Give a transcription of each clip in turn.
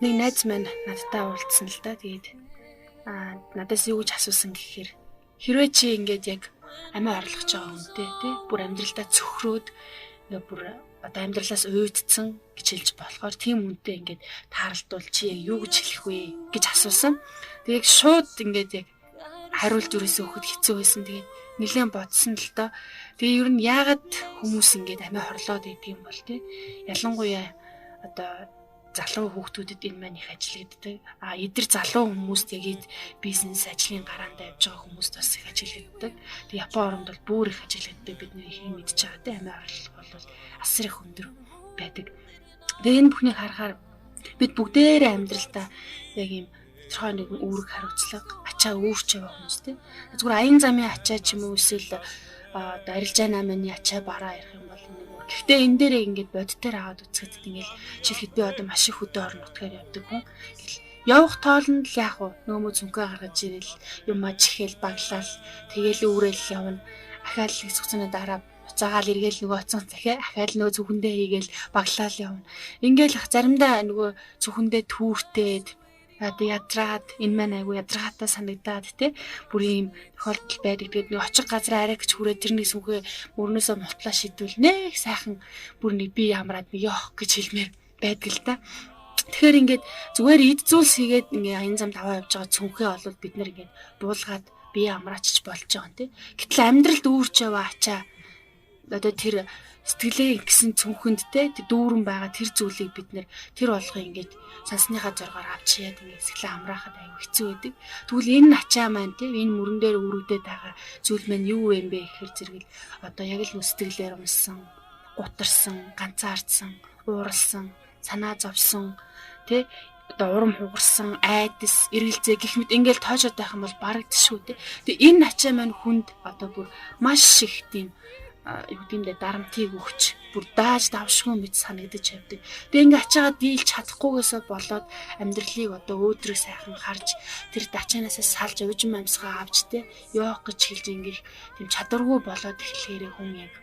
Нэг найз маань надтай уулзсан л да. Тэгээд надаас юу гэж асуусан гэхээр хэрвээ чи ингээд яг амиа орлох гэж байгаа хүнтэй тий бүр амьдралдаа цөхрөөд ингээд бүр одоо амьдралаас уйдсан гэж хэлж болохоор тийм хүнтэй ингээд тааралдвал чи яг юу гэж хэлэх вэ гэж асуусан. Тэгээд шууд ингээд яг хариулт ерөөсөө өгөхөд хэцүү байсан. Тэгээд нэлээд бодсон л доо. Тэгээ ер нь яагаад хүмүүс ингээд амиа хорлоод идэг юм бол тий ялангуяа одоо залуу хүүхдүүдэд энэ маань их ажиллагддаг. А эдэр залуу хүмүүст яг эд бизнес ажлын гараанд явж байгаа хүмүүст бас их ажиллагддаг. Тэг Япон оронд бол бүр их ажиллагддаг. Бид нэр их мэдж байгаа тийм амиа орлох бол асар их өндөр байдаг. Тэгээ энэ бүхнийг харахаар бид бүгдээрээ амьдралдаа яг ийм тодорхой нэгэн үүрэг хариуцлага ачаа үүрч яваа хүмүүс тийм. Зүгээр аян замын ачаа ч юм уу эсвэл одоо арилжаа намын ачаа бараа ярих юм бол нэг. Гэхдээ энэ дээрээ ингээд бодитоор аваад үзэхэд ингээд жишээлхэд би одоо маш их хөдөө орон нутгаар явдаг хүн. Ингээл явах тоолонд л яах вэ? Нөгөө мө цүнхээ гаргаж ирэл юм а чихэл баглаал тэгэл үүрэл явна. Ахаал их хугацааны дараа буцаагаал эргээл нөгөө оцсон захиа ахаал нөгөө зүхэндээ хийгээл баглаал явна. Ингээл заримдаа нөгөө зүхэндээ түүртээд одоо ядраад энэ маань айгу ядраатай санагдаад те бүр ийм тохиолдол байдаг. Тэгээд нэг очих газар арай гэж хүрээ тэр нэг сүнхээ мөрнөөсөө мултлаа шидвэл нэх сайхан бүр нэг би ямраад нэг ёох гэж хэлмээр байдаг л та. Тэгэхээр ингээд зүгээр эд зүйлс хийгээд ингээ аян зам даваа явж байгаа цүнхээ олвол бид нэр ингээд буулгаад бие амраачч болж байгаа юм тий. Гэтэл амьдралд үүрч яваа ачаа одоо тэр сэтгэлээ ингэсэн цүнхэнд те дүүрэн байгаа тэр зүйлийг бид нэр тэр болгон ингээд сансныхаа зоргоор авчиад ингээд сэтгэлээ амраахад аюу хэцүү байдаг. Тэгвэл энэ ачаа маань те энэ мөрөн дээр үүрэгдээд байгаа зүйл маань юу юм бэ гэхээр зэрэг одоо яг л сэтгэлээр унсан, гутарсан, ганцаардсан, ууралсан, санаа зовсон те одоо урам хугарсан, айдас, эргэлзээ гэх мэт ингээл тоожоод байх юм бол барагдчихгүй те. Тэгээ энэ ачаа маань хүнд одоо бүр маш их тийм юу гэдэг юм бэ дарамтыг өгч бүр дааж давшгүй мэт санагдаж явдаг. Тэгээ ингээ ачаагаа дийлж чадахгүйгээсээ болоод амьдралыг одоо өөдрөг сайхан харж тэр ачаанаасаа салж уужим амьсгаа авч те явах гэж хэлж ингээ тийм чадваргүй болоод эхлэхээр хүн яг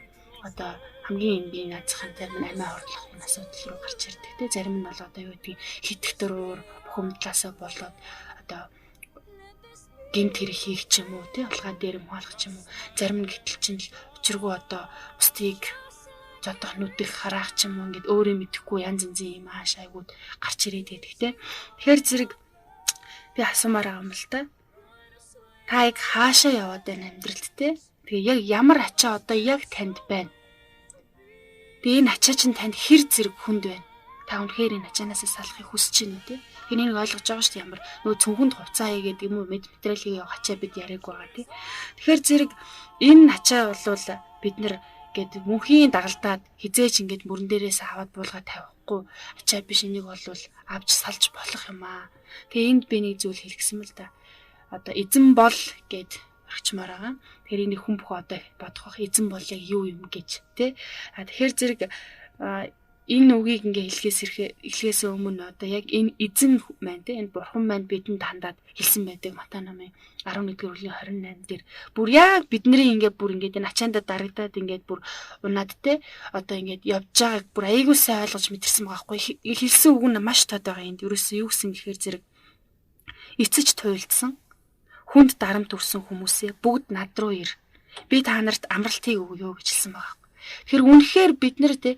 одоо хамгийн энгийн наазахын зарим нь амиа хорлох энэ асуудал руу гарч ирдэг те. Зарим нь бол одоо юу гэдгийг хитгэтэр уур бухимдлаасаа болоод одоо гэмт хэрэг хийх ч юм уу те алгаа дээр юм хаалгах ч юм уу зарим нь гэтэл чинь л учиргүй одоо бусдыг зодох нүдэх хараах ч юм уу ингээд өөрөө мэдэхгүй янз янзын юм ааш айгууд гарч ирээд байдаг те. Тэгэхээр зэрэг би асуумаар байгаа юм л та. Та яг хаашаа яваад байна амьдралд те? Тэгээ яг ямар ачаа одоо яг танд байна? Тэгээ энэ ачаа чинь танд хэр зэрэг хүнд байна? Та үнэхээр энэ ачаанаасаа салахыг хүсэж байна уу те? Тэгэхээр энийг ойлгож байгаа шүү дээ ямар нөгөө цүнхэнд хувцаа хийгээд юм уу материалыг явах ачаа бид яриаг байгаа тий. Тэгэхээр зэрэг энэ ачаа болвол бид нэр гээд мөнхийн дагалдаад хизээч ингээд мөрөн дээрээс аваад буулгаа тавихгүй ачаа биш энийг болвол авч салж болох юм аа. Тэгээ энд би нэг зүйл хэлгэсэн л да. Одоо эзэн бол гэд орчмоор байгаа. Тэгэхээр энийг хүн бүх одоо бодох бах эзэн бол яг юу юм гэж тий. А тэгэхээр зэрэг энэ үгийг ингээ хэлхээс эхлээс өмнө одоо яг энэ эзэн маань те энэ бурхан маань бидэнд хандаад хэлсэн байдаг Матай номын 11-р бүлгийн 28 дээр бүр яг бидний ингээ бүр ингээ энэ ачаандаа дарагдаад ингээд бүр унаад те одоо ингээд явж байгааг бүр аягүй сайн ойлгож мэдэрсэн байгаа байхгүй хэлсэн үг нь маш тод байгаа энд ерөөсөө юу гэсэн гэхээр зэрэг эцэж туйлдсан хүнд дарамт өрсөн хүмүүсээ бүгд над руу ир би та нарт амралтыг өгье гэж хэлсэн байгаа. Тэгэхээр үнэхээр бид нэр те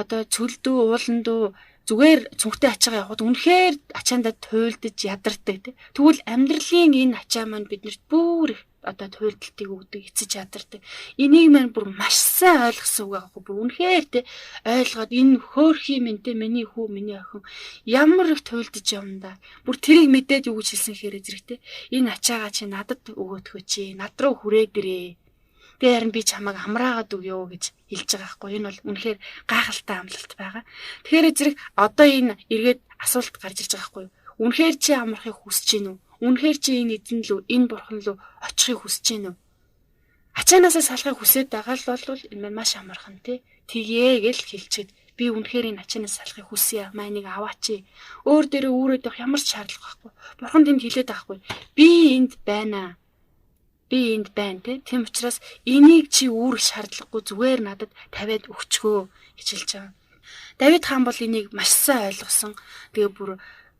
одоо цөлдөө ууландуу зүгээр цүнхтэй ачаагаа явахад үнэхээр ачаандаа туйлдаж ядардаг те. Тэгвэл амьдралын энэ ачаа маань биднэрт бүр их одоо туйлдалтыг өгдөг, эцэж ядардаг. Энийг маань бүр маш сайн ойлгосон үг аахгүй бүр үнэхээр те ойлгоод энэ хөөрхий минь те миний хүү миний охин ямар их туйлдаж явна да. Бүр тэрийг мэдээд юу гэж хэлсэн хэрэг зэрэг те энэ ачаагаа чи надад өгөөдгөө чи над руу хүрээд ирээ. Тэгээ харин би чамайг амраагаад өгөө гэж хэлж байгаа байхгүй. Энэ бол үнэхээр гайхалтай амлалт байгаа. Тэгэхээр зэрэг одоо энэ эргээд асуулт гарч ирж байгаа байхгүй. Үнэхээр чи амрахыг хүсэж гин үү? Үнэхээр чи энэ эзэн лүү, энэ бурхан лүү очихыг хүсэж гин үү? Ачаанаасаа салахыг хүсээд байгаа л бол энэ маань маш амархан тий. Тэгээ гэл хэлчихэд би үнэхээр энэ ачаанаас салахыг хүсье. Майныг аваач. Өөр дээрээ үүрээд явах ямар ч шаардлага байхгүй. Бурхан тэнд хэлээд байгаа байхгүй. Би энд байна. Би энд байна те. Тийм учраас энийг чи үүрэх шаардлагагүй зүгээр надад тавиад өгчгөө гэж хэлж байгаа. Давид хаан бол энийг маш сайн ойлгосон. Тэгээ бүр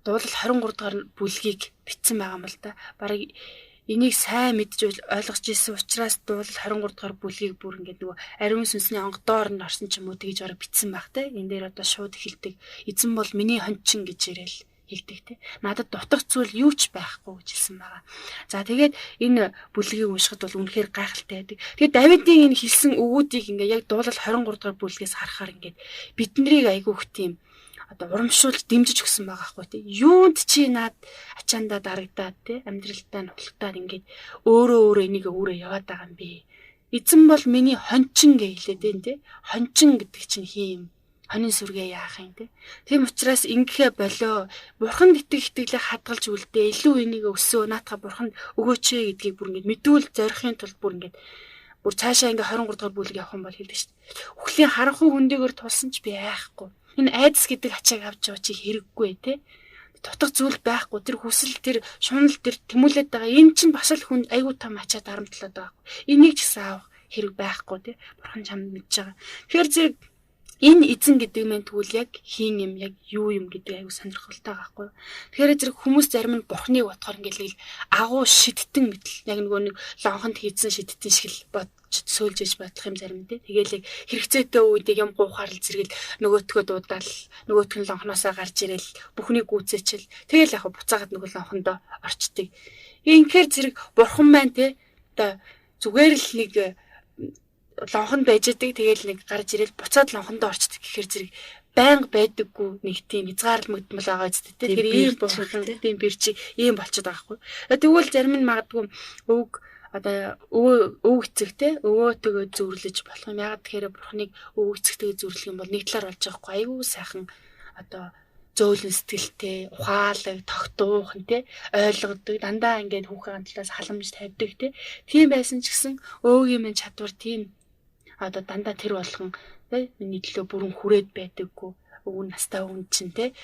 дуулал 23 дугаар бүлгийг бичсэн байгаа юм л да. Бараг энийг сайн мэдж ойлгож ирсэн учраас дуулал 23 дугаар бүлгийг бүр ингээд нөгөө ариун сүнсний онгодоор нь орсон ч юм уу тэгж бараг бичсэн байх те. Энэ дээр одоо шууд хэлдэг. Эзэн бол миний хончин гэж ирээл хэлдэг те. Надад дутах зүйл юу ч байхгүй гэж хэлсэн байгаа. За тэгээд энэ бүлгийг уншихад бол үнэхээр гайхалтай байдаг. Тэгээд Давидын энэ хэлсэн өгүүдийг ингээ яг дуулал 23 дугаар бүлгээс харахаар ингээд биднэрийг айгүйх тийм одоо урамшуулж дэмжиж өгсөн байгаа хгүй тий. Юунд чи над ачаандаа дарагдаад тий амьдралдаа нухлагтаад ингээд өөрөө өөрөө энийг өөрөө яваад байгаа юм бэ. Эзэн бол миний хончин гэж хэлээд байна тий. Хончин гэдэг чинь хин юм? Хонин сүргээ яах юм те. Тийм учраас ингэхэ болоо. Бурханд итгэх итгэлээ хадгалж үлдээ. Илүү энийг өсөө. Наатаха бурханд өгөөч ээ гэдгийг бүр ингээд мэдүүл зорихын тулд бүр ингээд бүр цаашаа ингээд 23 дугаар бүлэг явах юм бол хэлдэг шүү дээ. Үхлийн харанхуй хөндөгөр тулсан ч би айхгүй. Энэ айдас гэдэг ачааг авч яваа чи хэрэггүй те. Дутах зүйл байхгүй. Тэр хүсэл, тэр шунал, тэр тэмүүлээд байгаа. Энэ чинь бас л хүн айгүй том ачаа дарамтлаад байгаа. Энийг ч гэсэн авах хэрэг байхгүй те. Бурхан чамд мэдж байгаа. Тэгэхээр зэрэг энэ эзэн гэдэг мэн тэгвэл яг хийн юм, яг юу юм гэдэг айгүй сонирхолтой байгаа байхгүй юу. Тэгэхээр зэрэг хүмүүс зарим нь бурхныг бодохоор ингээл нэг агуу шидтэн мэтэл яг нөгөө нэг лонхонд хийдсэн шидтэн шиг л бодч сөүлж иж бодлох юм зарим тий. Тэгээл яг хэрэгцээтэй үед юм гуухаар л зэрэгэл нөгөөтгөө дуудаал нөгөөх нь лонхноосоо гарч ирэл бүхнийг гүйцээчил тэгэл яг буцаагаад нөгөө лонхондоо орчдөг. Инхээр зэрэг бурхан маань тий одоо зүгээр л нэг лонхон байж идэг. Тэгэл нэг гарч ирэл буцаад лонхондоо орчдөг гэхээр зэрэг байнга байдаггүй нэг тийм хязгаарлагдмал байгаа зү тэ. Тэгэхээр ийм бурхан тийм бэрчи ийм болчиход байгаа хгүй. Тэгвэл зарим нь магадгүй өвөг одоо өвөг эцэг те өвөөтэйгөө зүрлэж болох юм. Ягаад тэгэхээр бурханыг өвөг эцэгтэйгээ зүрлэх юм бол нэг талаар болж байгаа хгүй. Айгүй сайхан одоо зөөлөн сэтгэлтэй, ухаалаг, тогтуухан те ойлгодог. Дандаа ингээд хүүхэн талаас халамж тавьдаг те. Тийм байсан ч гэсэн өөгийн минь чадвар тийм одоо дандаа тэр болгон тэ миний төлөө бүрэн хүрээд байдаггүй. Өвөө настай хүн чинь тэ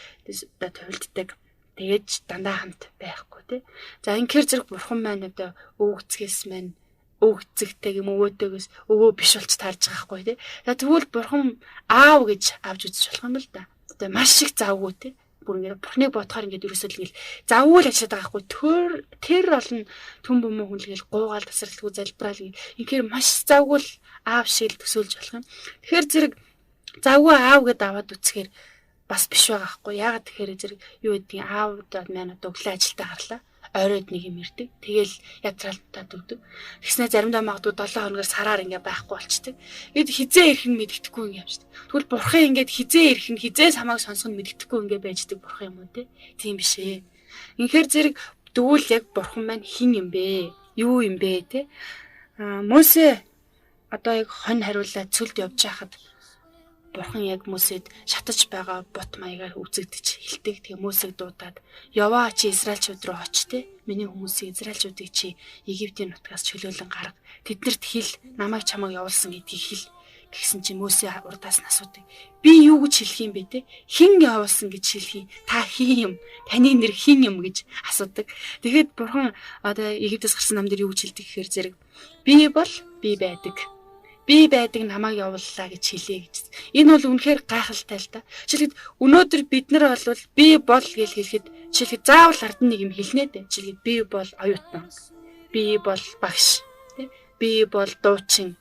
одоо туйлддаг. Тэгээд дандаа хамт байхгүй тэ. За инхээр зэрэг бурхан маань одоо өвгцгээс маань өвгцэгтэй юм өвөөтэйгээс өвөө биш болж таарж байгаа хгүй тэ. За тэгвэл бурхан аав гэж авч үзэж болох юм л да. Одоо маш их завгүй тэ. Бүр ингээд бурхныг бодохоор ингээд ерөөсөө л ингээл завгүй л ажиллаад байгаа хгүй. Тэр олон түн бөмбөн хүнлгээл гуугаал тасралтгүй залбираал инхээр маш завгүй л аав шиг л төсөөлж болох юм. Тэгэхээр зэрэг завгүй аав гэдээ аваад үцхээр бас биш байгаа хгүй. Яагаад тэгэхээр зэрэг юу гэдгийг аав маань одоо өглөө ажилдаа гарлаа. Оройд нэг юм ирдэг. Тэгэл язраалтаад өгдөг. Тэгснэ заримдаа магадгүй 7 хоногор сараар ингээ байхгүй болчдөг. Тэгэд хизээ ирэх нь мэддэхгүй ингээ явчихдаг. Тэгвэл бурхан ингээд хизээ ирэх нь хизээ самааг сонсох нь мэддэхгүй ингээ байждаг бурхан юм уу те? Тийм биш ээ. Инхээр зэрэг дүүл яг бурхан маань хин юм бэ? Юу юм бэ те? Мөсө одоо яг хонь хариулаад цөлд явж байхад бурхан яг Мөсөд шатаж байгаа бут маягаар үзэгдэж хэлдэг. Тэгээ Мөсөг дуудаад яваа чи Израильчууд руу оч те. Миний хүмүүсийг Израильчуудыг чи Египтийн нутгаас чөлөөлөн гарга. Тэднэрт хэл намайг чамайг явуулсан гэдгийг хэл гэсэн чи Мөсө урдаас нь асуудаг. Би юу гэж хэлэх юм бэ те? Хэн явуулсан гэж хэлэх юм? Та хин юм? Таны нэр хин юм гэж асуудаг. Тэгэхэд бурхан одоо Египтээс гарсан нам дээр юу гэж хэлдэг гэхээр зэрэг би бол би байдаг. Би байдаг намайг явууллаа гэж хэлье гэж. Энэ бол үнэхээр гайхалтай л да. Жишээлбэл өнөөдөр бид нар бол би бол гэж хэлэхэд жишээлбэл заавал ард нь нэг юм хэлнэ дээ. Жишээлбэл би бол оюутан, би бол багш, тий? Би бол дуучин.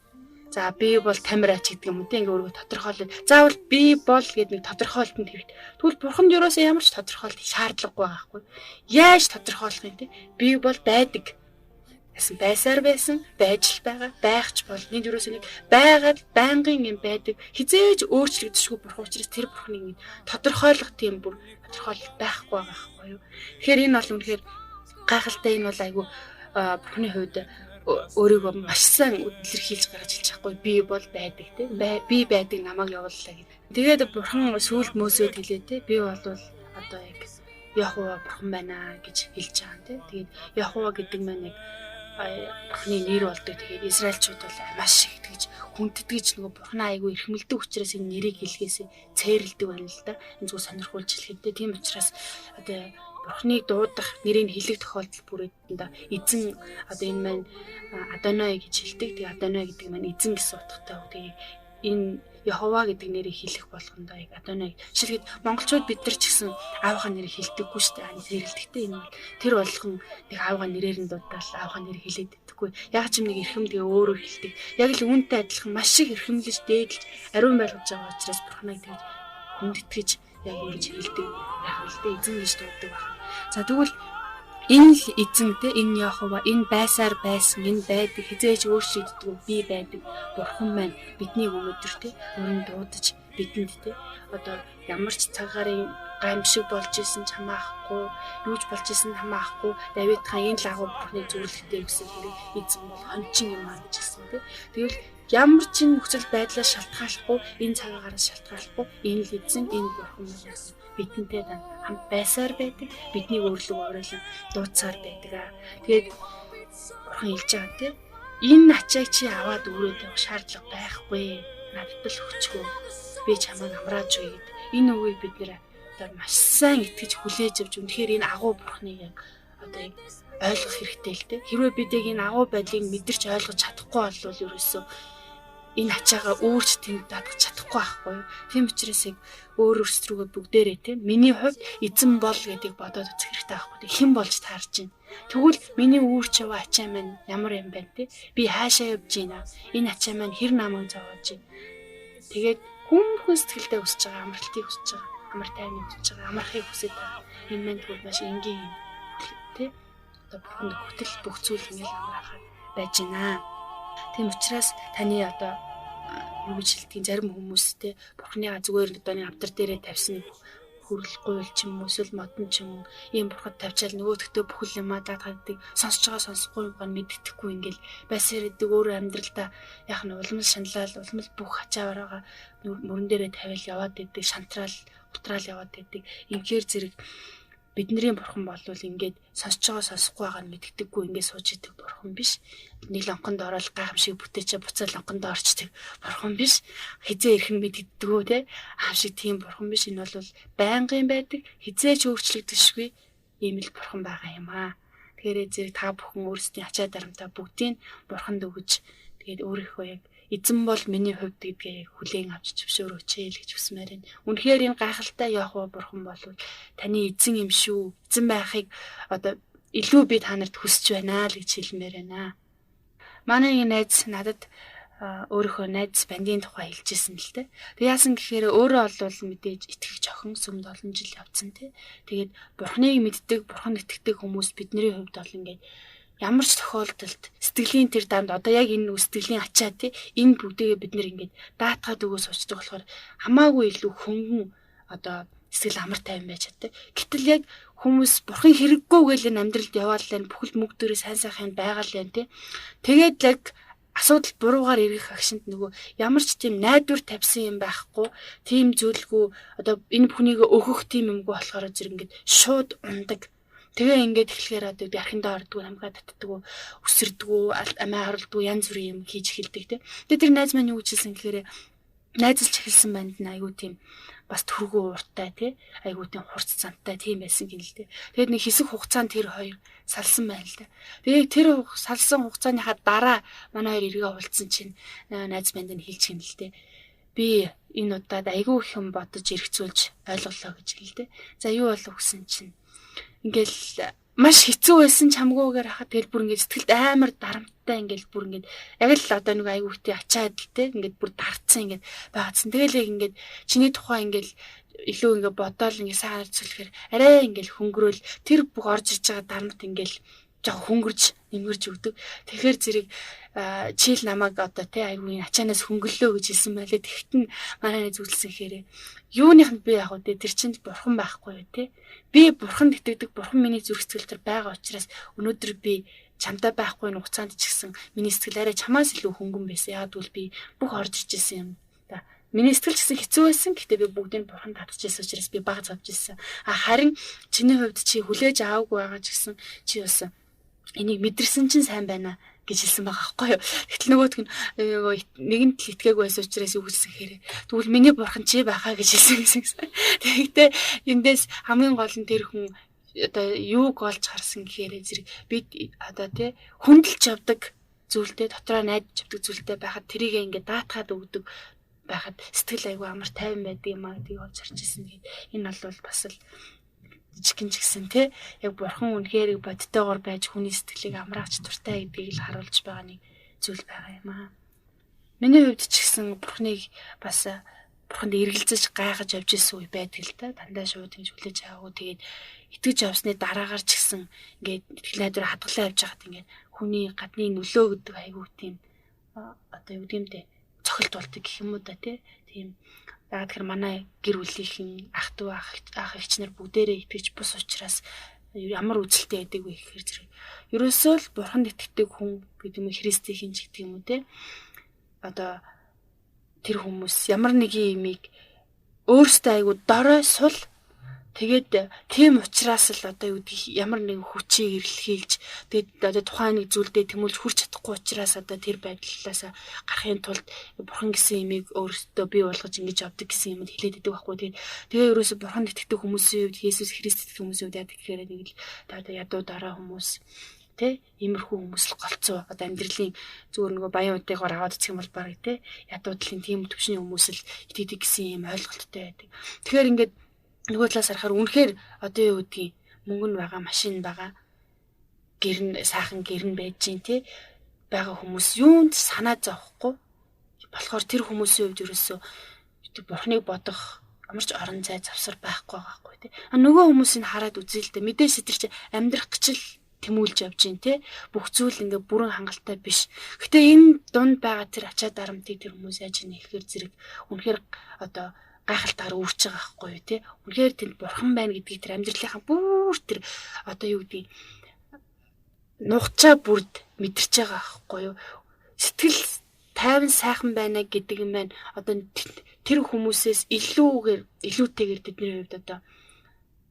За би бол тамираач гэдэг юм уу тий ингээ өөрийгөө тодорхойлоод заавал би бол гэдэг нэг тодорхойлолтод хэрэгтэй. Тэгвэл бурханд юусоо ямар ч тодорхойлолт шаардлагагүй байгаа хгүй. Яаж тодорхойлох юм тий? Би бол байдаг. Байсан байсаар байсан, байж л байгаа, байх ч бол энд юусоо нэг байгаад байнгын юм байдаг. Хизээж өөрчлөгдөшгүй бурхан учраас тэр бурхныг ингэ тодорхойлох тийм бүр тодорхойлолт байхгүй байгаа хгүй юу. Тэгэхээр энэ бол үнэхээр гайхалтай, энэ бол айгүй бурхны хувьд өөрийгөө маш сайн илэрхийлж гаргаж хэлж чадахгүй. Би бол байдаг те. Би байдаг намайг явууллаа гэдэг. Тэгээд бурхан сүүлд Мөсөд хэлээ те. Би бол одоо яг Яхува бурхан байна гэж хэлж байгаа те. Тэгээд Яхува гэдэг маань яг бурхны нэр болдог. Тэгээд Израильчууд бол маш их тэгж хүндэтгэж нөгөө бурхнаа айгүй эрхэмлдэг учраас энэ нэрийг хэлгээсээ цээрэлдэг байна л да. Энэ зүгээр сонирхуулж хэлэхэд те. Тийм учраас одоо бурхныг дуудах нэрийг хэлэх тохиолдол бүрээд эзэн одоо энэ маань Адонай гэж хэлдэг. Тэгээ Адонай гэдэг маань эзэн гэсэн утгатай. Тэгээ энэ Яхова гэдэг нэрийг хэлэх болгондоо яг Адонай. Жишээлбэл монголчууд бид нар ч гэсэн аавынхаа нэрийг хэлдэггүй шүү дээ. Зэрэлдэгтэй энэ бол тэр болгон нэг аавынхаа нэрээр нь дуудаал аавынхаа нэрийг хэлээд байдаггүй. Яг ч юм нэг эрхэм тэгээ өөрөөр хэлдэг. Яг л үүнтэй адилхан маш их эрхэмлэж, дээдлж, ариун байлгаж байгаа учраас Бурханыг тэгж хүндэтгэж яг ингэж хэлдэг байх л дээ. Эзэн гэж дууддаг байх. За тэгвэл энэ л эзэн те, энэ Яхова, энэ байсаар байсан, энэ байдаг, хизээж өөрчлөгддөггүй би байдаг Бурхан маань биднийг өнөөдөр те өрн дуудаж бидэнд те одоо ямар ч цаг гарын гамшиг болж исэн ч хамаахгүй, юу ч болж исэн хамаахгүй Давид хаан энэ лагуу Бурханы зөвлөлттэй гэсэн хэрэг эзэн бол хончин юм аа гэж хэлсэн те. Тэгвэл ямар ч нөхцөл байдлаас шалтгааллахгүй, энэ цагаараас шалтгааллахгүй энэ л эзэн, энэ Бурхан маань бидэнтэй хамт байсаар байдаг. Биднийг өөрлөг уурайлан дууцаар байдаг аа. Тэгээд Бурхан хэлж байгаа те. Энэ ачааг чи аваад өрөөд явах шаардлага байхгүй. Надад л өчгөө. Би чамайг амрааж өгье гэдэг. Энэ үгийг бид нэр одоо маш сайн итгэж хүлээж авч үнэхээр энэ агуу Бурханыг яг одоо яг ойлгох хэрэгтэй л те. Хэрвээ бид яг энэ агуу байдлыг мэдэрч ойлгож чадахгүй бол ерөөсөө энэ ачаагаа өөрч тэнд даатгах чадахгүй байхгүй юу. Тийм учраас яг өөр өөрсдрүүгээ бүгдээрээ те миний хувьд эзэн бол гэдгийг бодоод үзэх хэрэгтэй байхгүй. Хэн болж таарч байна. Тэгвэл миний үүрч яваа ачаа маань ямар юм бэ те. Би хаашаа явж байна. Энэ ачаа маань хэр намайг зовоож байна. Тэгээд хүн сэтгэлдээ хүсэж байгаа амралтыг хүсэж байгаа. Амар тайвныг хүсэж байгаа. Амархыг хүсэж байгаа. Энэ маань тэгвэл маш энгийн юм те. Одоо бурханд хөтөл бүх зүйл ингээл амраахад байж байна. Тийм учраас таны одоо юу гэж хэлдгийг зарим хүмүүс те бурхныгаа зүгээр одоо нэг авдар дээрээ тавьсан хүрэл гуйл ч юм уу эсвэл модон ч юм уу ийм бурхад тавьчаал нөгөөдөгтөө бүхэл юмаа даатгадаг сонсож байгаа сонсохгүй юм мэддэхгүй ингээл байсаар идэг өөрөө амьдралдаа яг нь улмал шаналал улмал бүх ачаараа мөрөн дээрээ тавиал яваад идэг шантраал гутраал яваад идэг инхээр зэрэг бидний бурхан болвол ингээд сонсож байгаа сонсохгүй байгаа нь мэддэггүй ингээд сууж идэг бурхан биш. Нэг лонхонд ороод гайхамшиг бүтээчээ буцаа лонхонд орчдөг бурхан биш. Хизээ ирэх нь мэддэггүй те. Аав шиг тийм бурхан биш. Энэ бол байнгын байдаг. Хизээ ч өөрчлөгдөшгүй ийм л бурхан байгаа юм аа. Тэгэхээр зэрэг та бүхэн өөрсдийн ачаа дарамтаа бүгдийг бурханд өгөж тэгээд өөрийнхөө яг эзэн бол миний хувьд гэдгээ хүлээн авч зөвшөөрөөч л гэж хүсмээр байна. Үнэхээр энэ гайхалтай Яхва бурхан бол таны эзэн юм шүү. Эзэн байхыг одоо илүү би та нарт хүсэж байна л гэж хэлмээр байна. Манай нэг найз надад өөрийнхөө найз бандын тухай хэлжсэн л дээ. Тэг яасан гэхээр өөрөө олвол мэдээж итгэгч охин сүмд олон жил явцсан тий. Тэгээд бурхныг мэддэг, бурхан итгэдэг хүмүүс бидний хувьд бол ингээд ямар ч тохиолдолд сэтгэлийн тэр данд одоо яг энэ сэтгэлийн ачаа тий энэ бүгдийгээ бид нэр ингээд даатгаад өгөө суучдаг болохоор хамаагүй илүү хөнгөн одоо сэтгэл амар тайван байж чаддаг. Гэтэл яг хүмүүс бурхан хэрэггүй гэл энэ амьдралд яваал энэ бүхэл мөнгө дээрээ сайн сайхан байгаа л юм тий. Тэгээд яг асуудал буруугаар эргэх агшинд нөгөө ямар ч тийм найдвар тавьсан юм байхгүй, тийм зүйлгүй одоо энэ бүхнийг өгөх тийм юмгүй болохоор зэрэг ингээд шууд ундаг. Тэгээ ингээд эхлэхээр одоо би архиндаа ордгоо, намгаа татдаггүй, үсэрдэггүй, амиа хорлодгоо янз бүрийн юм хийж эхэлдэг те. Тэгээ тэр найз маань юу гэж хэлсэн гэхээр найзалж эхэлсэн банд нь айгүй тийм бас төргөө ууртай тий айгүй тийм хурц зантай тийм байсан гин л дээ. Тэгээд нэг хэсэг хугацаанд тэр хоёр салсан байна л да. Тэгээд тэр салсан хугацааныхаа дараа манай хоёр эргээ уулзсан чинь найз банд нь хэлж гин л дээ. Би энэ удаад айгүй их юм бодож эргцүүлж ойлголоо гэж хэлдэ. За юу болов гэсэн чинь ингээл маш хэцүү байсан ч хамгүйгээр хахад тэгэл бүр ингээд сэтгэлд амар дарамттай ингээл бүр ингээд яг л одоо нэг айгүй ихтэй ачаа адилтэй ингээд бүр дарцсан ингээд байгаадсан. Тэгэл яг ингээд чиний тухай ингээл илүү ингээд бодоол ингээд сайн харьцуулахаар арай ингээл хөнгөрөөл тэр бүх орж ирж байгаа дарамт ингээл жоо хөнгөрж нэмгэрж өгдөг. Тэгэхээр зэрэг чийл намайг одоо тий айгүй ачаанаас хөнгөллөө гэж хэлсэн байлээ. Тэгтэн манай зүйлсэн хэрэг юуных нь би яг үү тэр чинь бурхан байхгүй юу тий. Би бурханд итгэдэг, бурхан миний зүрх сэтгэл төр байгаа учраас өнөөдөр би чамтай байхгүй хугацаанд ч гэсэн миний сэтгэл арай чамаас илүү хөнгөн байсан. Яг гэвэл би бүх орж ижсэн юм. Миний сэтгэл ч гэсэн хэцүү байсан. Гэхдээ би бүгдийг бурханд татчихсан учраас би баг зовж ирсэн. А харин чиний хувьд чи хүлээж аваагүй байгаа ч гэсэн чи бас энийг мэдэрсэн чинь сайн байна гэж хэлсэн байгаа байхгүй юу. Гэтэл нөгөөх нь нөгөө нэгэнт л итгээгүй байсан учраас юу гэсэн хэрэг. Тэгвэл миний бурхан чи байхаа гэж хэлсэн гэсэн. Тэгэхдээ эндээс хамгийн гол нь тэр хүн одоо юуг олж харсан гэхээр зэрэг бид одоо тий хүндэлж явдаг зүйлтэй дотроо найдаж явдаг зүйлтэй байхад тэрийг ингээд даатгаад өгдөг байхад сэтгэл айгүй амар тайван байдаг юм аа гэдгийг олж харж ирсэн. Тэгээд энэ бол бас л жижигхэн ч гэсэн те яг бурхан үнэхээр бодтойгоор байж хүний сэтгэлийг амраах чадвартай гэдгийг л харуулж байгаа нэг зүйл байгаа юм аа. Миний хувьд ч гэсэн бурханыг бас бурханд эргэлзэж гайхаж явж исэн үе байдаг л та. Дандаа шууд ингэж хүлээж аваагүй. Тэгээд итгэж явсны дараагаар ч гэсэн ингээд итгэл найдвар хадгалаа явж байхад ингээд хүний гадны нөлөө гэдэг айгүй тийм одоо юу гэм бэ, цохилт болдог гэх юм уу да тий. Тийм. Яг тэгэхээр манай гэр бүлийнхэн ах トゥ ах эгч нар бүгдээрээ итгэж бус учраас ямар үзэлтэй байдаг вэ гэхээр зэрэг ерөөсөө л бурханд итгэдэг хүн гэдэг юм уу, Христийн ч гэдэг юм уу те. Одоо тэр хүмүүс ямар нэгэн юмыг өөрсдөө айгу дорой сул. Тэгээд тийм учраас л одоо юу гэдгийг ямар нэгэн хүчийг эрэлхийлж, тэгээд одоо тухайн нэг зүйлдээ тэмүүлж хүрч чадахгүй учраас одоо тэр байдлаас гарахын тулд бурхан гэсэн имийг өөрсдөө бий болгож ингэж явдаг гэсэн юмд хэлээд байдаг байхгүй. Тэгээд тэгээ ерөөсө бурханд итгэдэг хүмүүсийн хувьд, Есүс Христ итгэдэг хүмүүсийн хувьд яадаг гэхээр нэг л одоо ядуу дараа хүмүүс тэ иймэрхүү хүмүүс л голцоо одоо амьдралын зүгээр нөгөө баян удаагаар аваад үзэх юм бол бараг тэ ядуудлын тийм төвшний хүмүүс л итгэдэг гэсэн юм ойлголттой байдаг. Тэгэхээр ингээд нөгөө талаас харахаар үнэхээр одоо юу гэдгийг мөнгө нь байгаа, машин байгаа, гэр нь сайхан гэр нь байж гин тий байгаа хүмүүс юунд санаа зовхгүй болохоор тэр хүмүүсийн хувьд ерөөсөө бурхныг бодох ямар ч орон зай завсар байхгүй байгаа хгүй тий. А нөгөө хүмүүсийг хараад үзье л дээ. Мэдээж тэр чи амьдрах гэж л тэмүүлж явж гин тий. Бүх зүйл ингээ бүрэн хангалттай биш. Гэтэ энэ дунд байгаа тэр ачаа дарамтыг тэр хүмүүс яаж нэхэр зэрэг үнэхээр одоо гайхалтайгаар үүрч байгаа байхгүй юу те. Үнэхээр тэнд бурхан байна гэдгийг тэр амьдралынхаа бүр тэр одоо юу гэдгийг нухчаа бүрд мэдэрч байгаа байхгүй юу. Сэтгэл тайван сайхан байна гэдэг юм байна. Одоо тэр хүмүүсээс илүүтэйгээр тэдний хувьд одоо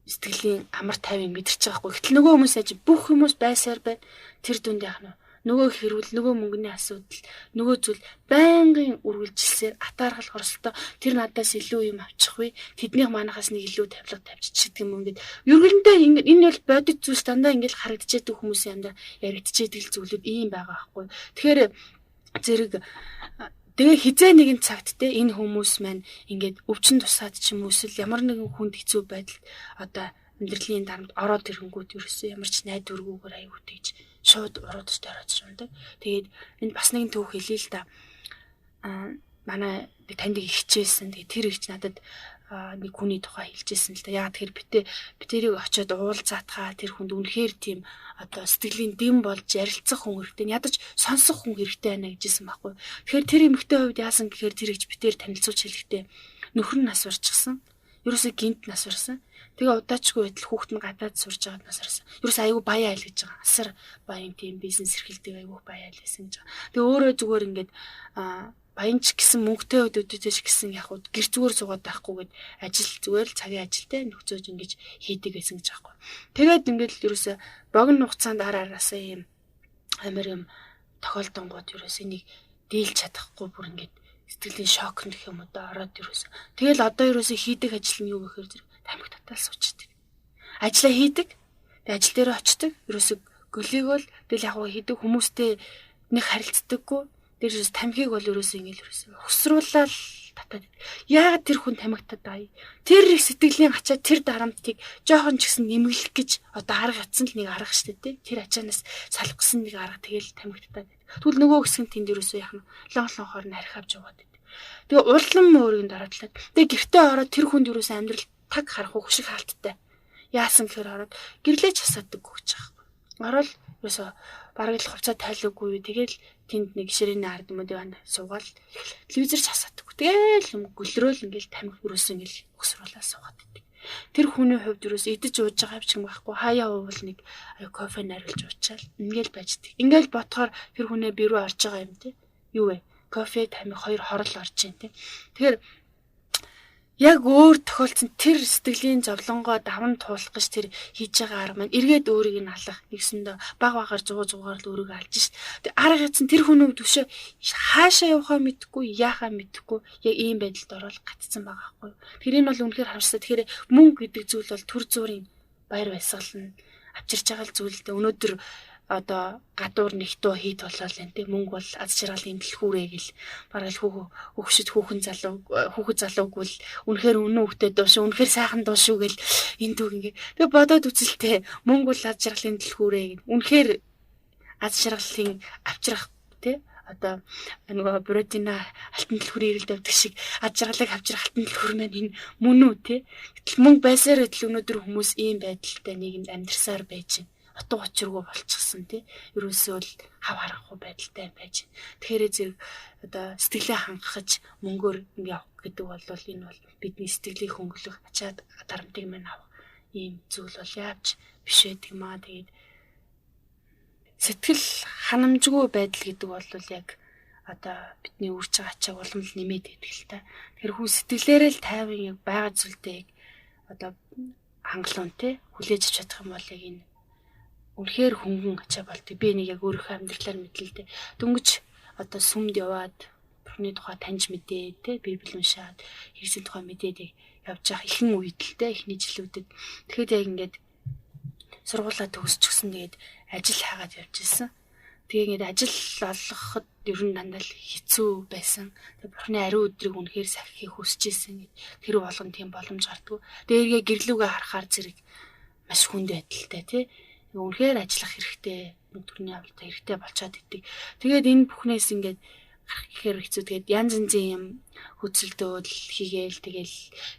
сэтгэлийн амар тайван мэдэрч байгаа байхгүй. Гэтэл нөгөө хүмүүс аж бүх хүмүүс байсаар байна. Тэр дүнд яах нь нөгөө хэрүүл, нөгөө мөнгөний асуудал, нөгөө зүйл байнгын үргэлжилсээр атаархал хорсолтой тэр надаас илүү юм авчих вэ? Тэднийх манахаас нэг илүү тавилга тавьчих гэдэг юм ингээд. Ерөнхийдөө ингээд энэ бол бодит зүйлс дандаа ингээд харагдчихэдэг хүмүүсийн амьдрал яригдчихэдэг зүйлүүд ийм байгаа байхгүй. Тэгэхээр зэрэг тэгээ хизээ нэгэн цагт те энэ хүмүүс маань ингээд өвчин тусаад ч юм уу эсвэл ямар нэгэн хүнд хэцүү байдалд одоо амьдралын дарамт ороод ирэнгүүт ерөөсөө ямар ч найдваргүйгээр аюу тэгж шууд уруудаж дөрөөж шундаг. Тэгээд энэ бас нэгэн түүх хэлье л да. Манай би танд ихчээсэн. Тэгээд тэр ихч надад нэг хүний тухай хэлжсэн л да. Яагаад тэгэхээр битэрийг очиод уулзаатгаа тэр хүнд үнэхээр тийм одоо сэтгэлийн дэм болж ярилцах хүн хэрэгтэй. Ядаж сонсох хүн хэрэгтэй байна гэжсэн байхгүй. Тэгэхээр тэр эмэгтэй хувьд яасан гэхээр тэр ихч битэр танилцуулж хэлэхдээ нөхөр нь нас барчихсан. Ерөөсөө гинт нас барсан. Тэгээ удаачгүй байтал хүүхэд нь гадаад сурж байгаад нас барсан. Ерөөсөө айгүй баян айл гэж байгаа. Асар баян тийм бизнес эрхэлдэг айгүй баян айл байсан гэж байгаа. Тэгээ өөрөө зүгээр ингээд баян ч гэсэн мөнгөтэй өдөөдөөс ч гэсэн яг хуу гэр зүгээр суугаад байхгүйгээд ажил зүгээр л цагийн ажилтай нөхцөөж ингэж хийдэг байсан гэж байгаа байхгүй. Тэгээд ингээд л ерөөсөө богино хугацаанд ар араасаа юм амар юм тохиолдонгууд ерөөсөө энийг дийлж чадахгүй бүр ингээд сэтгэлийн шок гэх юм уу да ороод ерөөсөө. Тэгэл одоо ерөөсөө хийдэг ажил нь юу гэхээр зэрэг тамхи татаал суучдаг. Ажлаа хийдэг. Тэгээ ажил дээр очдог. Ерөөсөө гөлийгөөл тэгэл яг хийдэг хүмүүстэй нэг харилцдаггүй. Дээрээс тамхиг бол ерөөсөө ингээл ерөөсөө ухсруулаад татаад. Яагаад тэр хүн тамхи татаа? Тэр их сэтгэлийн ачаа тэр дарамтыг жоохон ч гэсэн нэмгэлэх гэж одоо арга ятсан л нэг арга штэ тий. Тэр ачаанаас салах гэсэн нэг арга тэгэл тамхи татаад. Тэгвэл нөгөө хэсэг нь тэнд ерөөсөө яах нь лон лонхоор нь архи авч яваад байдаг. Тэгээ улам өөрийг нь дараатлаад. Тэгээ гэртээ ороод тэр хүнд ерөөсөө амьдрал таг харах уу хөшиг хаалттай. Яасан гэхээр ороод гэрлээч хасаадаггүй гэж байгаа юм. Ороод ерөөсөө бараг л хувцаа тайлаагүй. Тэгэл тэнд нэг ширээний ард юм уу диванд суугаал телевизэр ч хасаадаггүй. Тэгэл юм гөлрөөл ингээл тамхи ерөөсөө ингээл өсруулаад суугаад байдаг. Тэр хүний хувьд ерөөсөө идэж ууж байгаа юм байхгүй. Хаяа уувал нэг кофе нариулж уучаал ингээл байждаг. Ингээл ботхоор тэр хүнээ бирүү орж байгаа юм те. Юу вэ? Кофе тамхи хоёр хорол орж ийн те. Тэгэхээр яг өөр тохиолдсон тэр сэтгэлийн зовлонгоо даван туулах гэж тэр хийж байгаа арга маань эргээд өөрийг нь алах нэгсэндээ баг багаар 100-аар л өөрийгөө алж шít. Тэг арга ятсан тэр хүний төвшөө хаашаа явахаа мэдэхгүй, яахаа мэдэхгүй яг ийм байдалд ороод гатцсан байгаа байхгүй. Тэр энэ бол үнэхээр харамсалтай. Тэгэхээр мөнгө гэдэг зүйл бол төр зүрийн баяр баясгал нь авчирч байгаа л зүйл л дээ. Өнөөдөр одоо гадуур нэгтүү хийт болол энэ те мөнгө бол аз жаргалын дэлгүүрээ гэл бараг л хөвгшөд хүүхэн залуу хүүхэд залууг бол үнэхээр үнэн хөвгтэй дуу шүү, үнэхээр сайхан дуу шүү гэл энэ түүх ингээ. Тэгээ бодоод үзэлтэй мөнгө бол аз жаргалын дэлгүүрээ гэл үнэхээр аз жаргалын авчрах те одоо нөгөө Буратино алтан дэлгүүрийн ирэлд явдаг шиг аз жаргалыг авчрах алтан дэлгүүр маань энэ мөн үү те. Гэтэл мөнгө байсаар байтал өнөөдөр хүмүүс ийм байдалтай нийгэмд амьдарсаар байж байна. Утга учиргүй болчихсон тий. Ерөөсөө л хав харахгүй байдалтай байж. Тэгэхээр зэрэг одоо сэтгэлээ хангахж мөнгөөр ингэ явах гэдэг бол энэ бол бидний сэтгэлийг хөнгөлөх, ачаад дарамтыг мань авах ийм зүйл бол яавч биш байдаг маа. Тэгээд сэтгэл ханамжгүй байдал гэдэг бол яг одоо бидний үрж байгаа ачааг улам л нэмээд байдаг л та. Тэгэхээр хүн сэтгэлээрээ л тайван яг байгаа зүйлдээ яг одоо хангалуун те хүлээж авч чадах юм бол яг энэ үнэхээр хөнгөн ачаа болдог. Би энийг яг өөрийнхөө амьдралаар мэдлээ. Дөнгөж одоо сүмд яваад Бурхны тухай таньж мэдээ те Библи уншаад Христийн тухай мэдээд яг явж байгаа ихэнх үед л те эхний жилүүдэд. Тэгэхэд яг ингээд сургуулаа төгсчихсэн, тэгээд ажил хайгаад явж исэн. Тэгээ ингээд ажил олгоход ер нь дандаа л хэцүү байсан. Тэгээ Бурхны ариун өдрийг үнэхээр сахихыг хүсэж исэн. Тэр болгон тийм боломж гардаггүй. Тэгээ эргээ гэрлүүгээ харахаар зэрэг маш хүнд байдалтай тий. Үнэхээр ажиллах хэрэгтэй, мөнгө төрний авалт хэрэгтэй болцоод идэг. Тэгээд энэ бүхнээс ингээд гарах гэхээр хэцүү. Тэгээд янз янзын юм хөцөлдөөл хийгээл тэгэл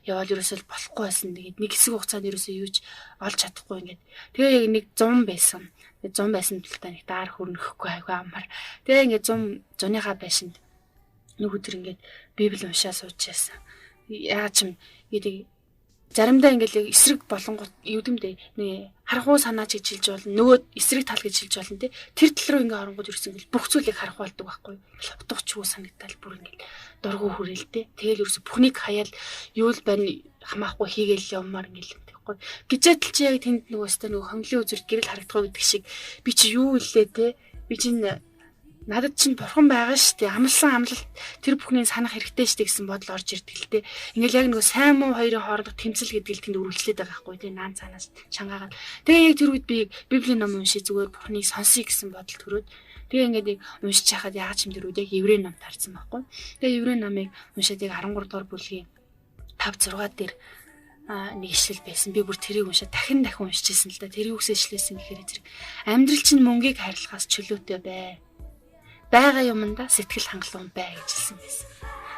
яваал ерөөсөө болохгүй байсан. Тэгээд нэг хэсэг хугацаанд ерөөсөө юу ч олж чадахгүй ингээд. Тэгээ яг нэг 100 байсан. Тэгээд 100 байсан тул та нэг даар хөрнөхгүй айгүй амар. Тэгээ ингээд 100 зуныхаа байшинд нэг өдөр ингээд Библи уншаа сууж байсан. Яагаад ч юм гэдэг заримдаа ингээл эсрэг болонгот юу гэмдэ нэг харахуу санаач гэж хэлж болно, нөгөө эсрэг тал гэж хэлж болно те. Тэр тал руу ингээ оронгууд ерөөсөн ингээл бүх зүйлийг харах болдог байхгүй. Утга учиргүй санагдал бүр ингээл дургу хүрээл те. Тэгэл ерөөсөн бүхнийг хаяал юу л байна хамаахгүй хийгээл явмаар ингээл тэгэхгүй. Гижээтэл чи яг тэнд нөгөө өстой нөгөө хонглын үзүрт гэрэл харагдахгүй гэдэг шиг би чи юу илээ те. Би чинь надад чинь бурхан байгаа шүү дээ. Амлсан амлалт тэр бүхнийг санах хэрэгтэй шүү дээ гэсэн бодол орж ирдэг л дээ. Ингээл яг нөгөө сайн муу хоёрын хоорондох тэмцэл гэдэг л тэнд үргэлжлээд байгаа байхгүй тий. Наан цаанаас чангаагаад. Тэгээ яг тэр үед би Библийн ном уншиж зүгээр бурханыг сонсъё гэсэн бодол төрөөд тэгээ ингээд яг уншиж хахад яагаад ч юм тэр үед яг Еврей ном таарсан байхгүй. Тэгээ Еврей номыг уншаад яг 13 дугаар бүлгийн 5 6 дээр нэг ишлэл байсан. Би бүр тэрийг уншаад дахин дахин уншижсэн л да. Тэрийг үсээ ишлээсэн гэхээр зэрэг амьдрал чинь мөнгийг хайрлахаас чөлөөтэй бай. Байгаа юмдаа сэтгэл хангалуун бай гэж хэлсэн байсан.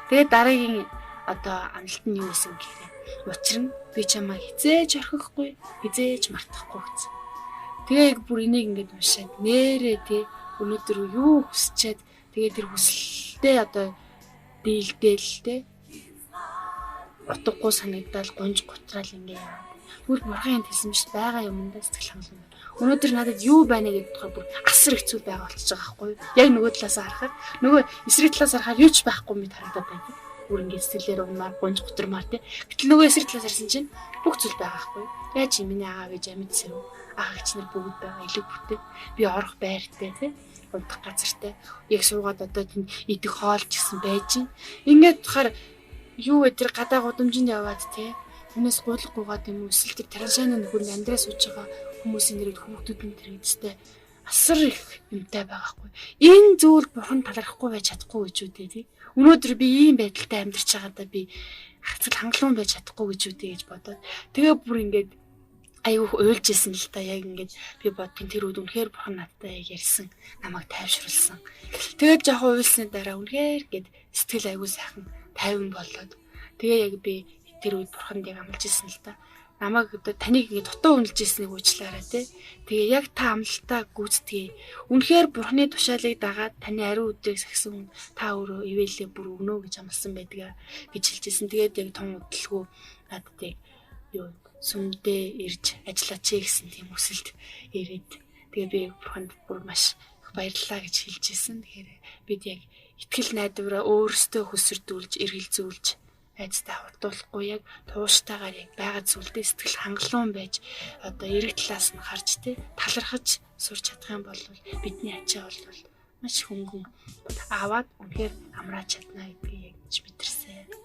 Тэгээд дараагийн одоо амлалт нь юу байсан гэхээр учир нь би чамайг хизээж орхихгүй, хизээж мартахгүй гэсэн. Тэгээ яг бүр энийг ингээд уншаад нэрээ тий өнөөдөр юу хүсчээд тэгээ тэр хүсэлтээ одоо дийлдээл тий утгагүй санагдаал гунж гутраал ингээ яа. Тэгвэл бурхан энд хэлсэн биш байгаа юмдаа сэтгэл хангалуун. Өнөөдөр надад юу байна гэдэг тухай бүр асар их зүйл байгаа болчихж байгаа байхгүй юу? Яг нөгөө талаас харахаар нөгөө эсрэг талаас харахаар юу ч байхгүй мэт харагдаад байдаг. Бүр ингээ сэтгэлээр унмаар гунж гутармаар тий. Гэтэл нөгөө эсрэг талаас харсан чинь бүх зүйл байгаа байхгүй юу? Яаж чи миний аав ээж амьд сэв. Ах эгч нар бүгд байгаа элэг бүтээ. Би орох байртай тий. Унтах газартай. Яг суугаад одоо тэнд идэх хоол ч гэсэн байж гин. Ингээд болохоор юу вэ тэр гадаа гудамжинд яваад тий. Хүнээс гуйлггүйгаад юм уу эсвэл тэр тараншааны нөхөр амьдраа сууж байгаа хүмүүсийн нэрээр хүүхдүүд нь тэр эцтэй асар их юмтай байгаа хгүй. Энэ зүйл бурхан талархахгүй байж чадахгүй гэж үү тий. Өнөөдөр би ийм байдалтай амьдарч байгаадаа би хацал хангалуун байж чадахгүй гэж үү гэж бодоод тэгээ бүр ингээд айгүйх уйлж исэн л та яг ингээд би бодгийн тэр үед үнэхээр бурхан надтай яг ярьсан, намайг тайвшруулсан. Тэгээд жоохон уйлсны дараа үнэхээр гээд сэтгэл айгүй сайхан тайван болоод тэгээ яг би тэр үед бурханд яг амлаж исэн л та. Намайг одоо таныг ингэ дутуу үнэлж ирснийг уучлаарай те. Тэгээ яг та амлалтаа гүйцэтгий. Үнэхээр бурхны тушаалыг дагаад таны ариун өдрийг сахисан хүн та өөрөө ивэлээ бүр өгнө гэж амласан байдаг гэж хэлжсэн. Тэгээд яг тун удалгүй надад яг юу сүмдээ ирж ажиллаач гэсэн тийм хүсэлт ирээд тэгээ би бурханд бүр маш их баярлалаа гэж хэлж ирсэн. Тэгэхээр бид яг итгэл найдвараа өөрсдөө хөсөрдүүлж эргэлзүүлж айцтай хурдуулахгүй яг тууштайгаар яг байгаа зүйлдээ сэтгэл хангалуун байж одоо эрэг талаас нь харж тэ талархаж сурч чадах юм бол бидний ачаа бол маш хөнгөн аваад үнэхээр амрааж чадна гэдгийг яг мэдэрсэн.